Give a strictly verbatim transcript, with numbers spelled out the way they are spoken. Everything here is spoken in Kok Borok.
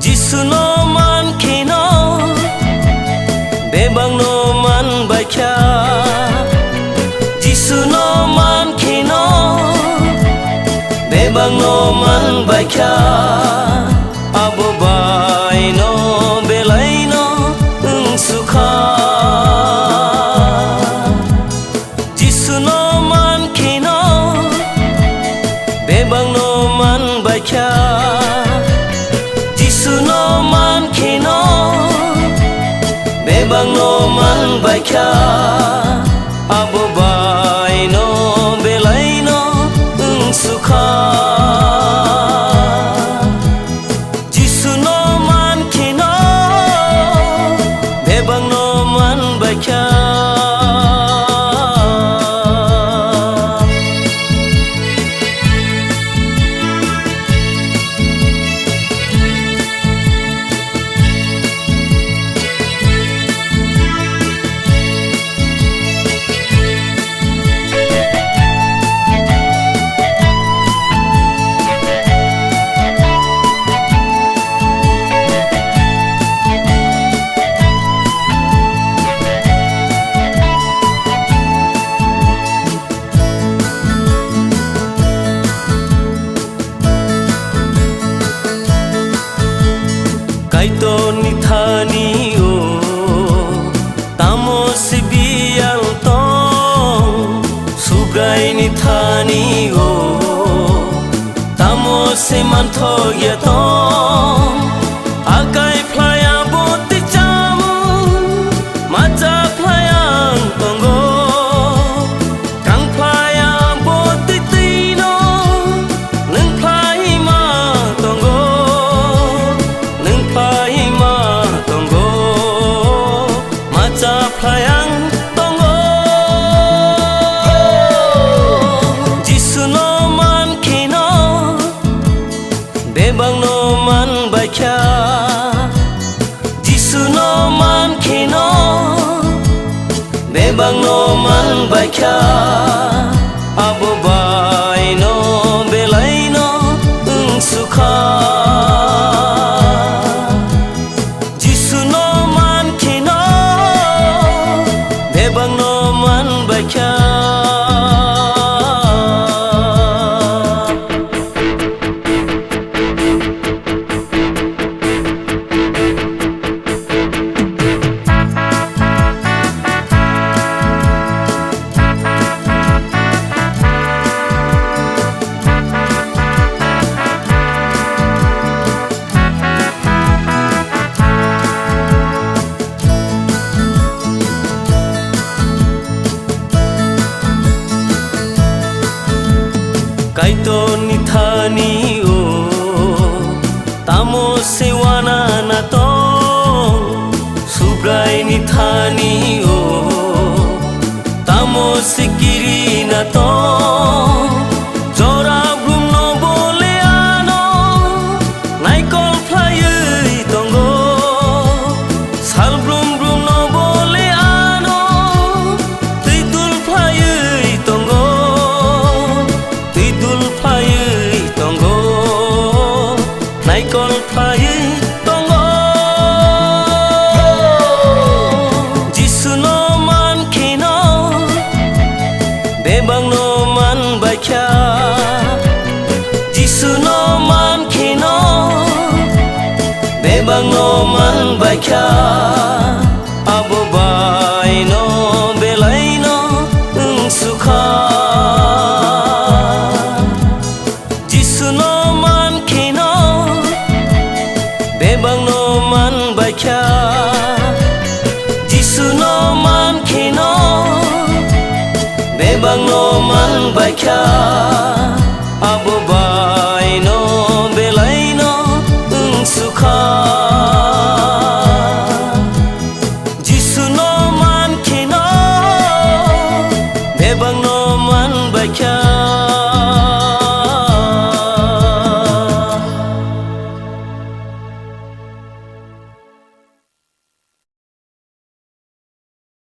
Jisuno man kheno bebakno man baikha. Jisuno man kheno bebakno man baikha. Abo baino belaino wng sukha. Jisuno man kheno bebakno man baikha. Jisuno man kheno bebakno man baikha. Abo baino belaino wng sukha. Jisuno man kheno bebakno man baikha. Kaitorni thani o tamo se biyal tong, Subraini thani o tamo se manthok ya tong. Akai phlai abo twi chamung, macha phlai ang tongo. Kang phlai ang bo twi twino, nwng phlai ma tongo, nwng phlai ma tongo, macha phlai ang tongo. Jisuno man kheno bebakno man baikha. Jisuno man kheno bebakno man baikha. Abo baino belaino wng sukha. Jisuno man kheno bebakno man baikha. Kaitorni thani o tamo se wana na tong, Subraini thani o tamo se kiri na tong. Jora brumno bole ano naikol phlaiwi tongo. Sal brum brumno bole ano twi dul phlaiwi tongo, twi dul phlaiwi tongo, naikol phlaiwi tongo. Jisuno man kheno bebakno man baikha. Jisuno man kheno bebakno man baikha. Abo baino belaino wng sukha. Jisuno man kheno bebakno man baikha. Jisuno man kheno bebak no man bai kha, abo ba